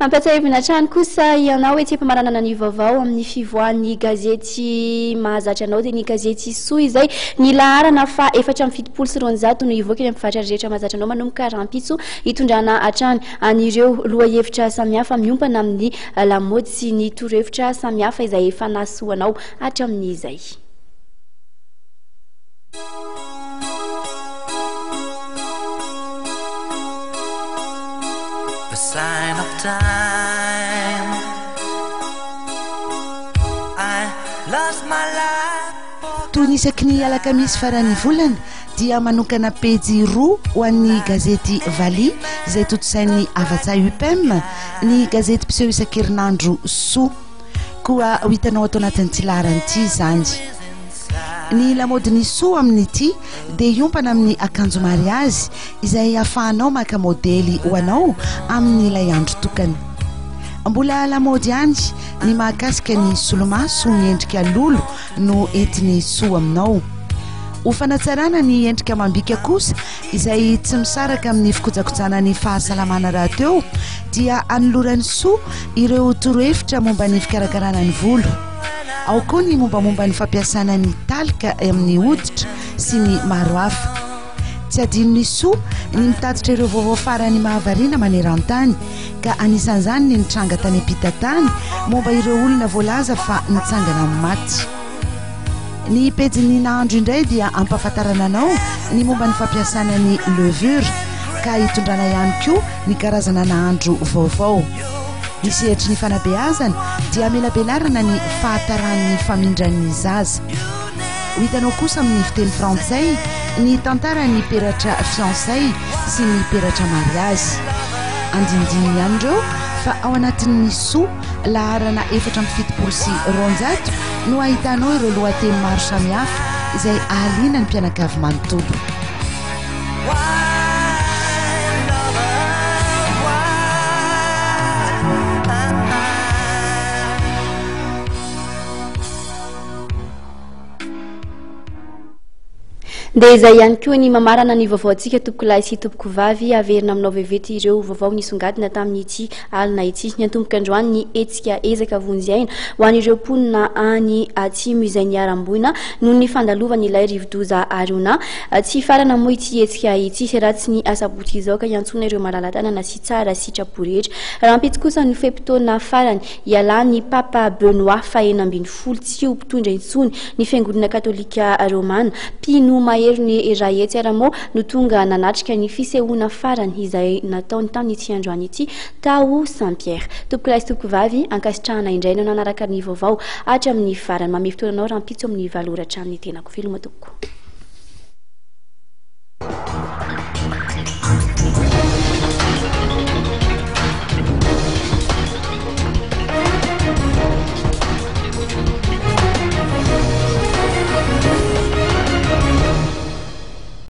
Ampatsiahivina hatrany kosa ianao etsy am-pamaranana ny vaovao amin'ny fivoahan'ny gazety mahazatra anao dia ny gazety Soa izay ny laharana faha 274 no hivoaka eny amin'ny mpivarotra rehetra mahazatra anao manomboka rahampitso hitondrana hatrany an'ireo lohahevitra samihafa miompana amin'ny lamaody sy ny torohevitra samihafa izay efa nahasoa anao hatramin'izay. Toy ny isaky ny alakamisy faran'ny volana dia manokana pejy roa ho an'ny gazety Valiha izay tontosain'ny Havatsa UPEM ny gazety mpiseho isan-kerinandro Soa. Koa ho hitanao ato anatin'ity laharana ity izany. Ny lamaodin'i Soa amin'ity dia hiompana amin'ny akanjo mariazy izay ahafahanao maka modely ho anao amin'ilay andro tokana. Mbola lamaody ihany ny mahakasika ny solomaso miendrika lolo no entin'i Soa aminao. Ho fanatsarana ny endrika amam-bika kosa izay tsy misaraka amin'ny fikojakojana ny fahasalamana rahateo dia anoloran'i Soa ireo torohevitra momba ny fikarakarana ny volo. Ao koa ny mombamomba ny fampiasana ny talc amin'ny hoditra sy ny maro hafa. Tsy adinon'i Soa ny mitatitra ireo vaovao farany mahavariana maneran-tany ka anisan'izany ny nitranga tany am-pita tany momba ireo olona voalaza fa nitsangana amin'ny maty. Ny pejin'ny nahandro indray dia ampahafantarana anao ny momba ny fampiasana ny levure ka hitondrana ihany koa ny karazana nahandro vaovao. Ny sehatry ny fanabeazana dia amelabelarana ny fahataran'ny famindran'ny zaza. Ho hitanao kosa amin'ny fiteny frantsay ny tantaran'ny peratra fiançailles sy ny peratra mariazy. Andinindininy ihany ireo fa ao anatin'ny soa laharana 274 no ahitanao ireo lohateny maro samihafa izay ahaliana ny mpianakavy manontolo. Dia izay ihany koa ny mamarana ny vaovaontsika tompokolahy sy tompokovavy. Averina aminao vetivety ireo vaovao nisongadina tamin'ity alina ity. Niantomboka androany ny hetsika ezaka vonjy aina ho an'ireo mponina any atsimo izay niharam-boina noho ny fandalovan'ilay rivodoza Haruna. Tsy hifarana moa ity hetsika ity raha tsy ny asabotsy izao ka hiantsoana ireo malala-tanana sy tsara sitrapo rehetra. Rahampitso kosa no fe-potoana farany hialan'ny Papa Benoît fahenina 16 tsy ho mpitondra intsony ny Fiangonana Katolika Romana. Mpino maherin'ny 100 ara moa no tonga nanatrika ny fisehoana farany izay nataony tamin'ity androany ity tao Saint Pierre. Tompokolahy sy tompokovavy, ankasitrahana indray ianao nanaraka ny vaovao hatramin'ny farany. Mamehy fotoana anao rahampitso amin'ny 8 ora hatrany ny tenako. Veloma tompoko.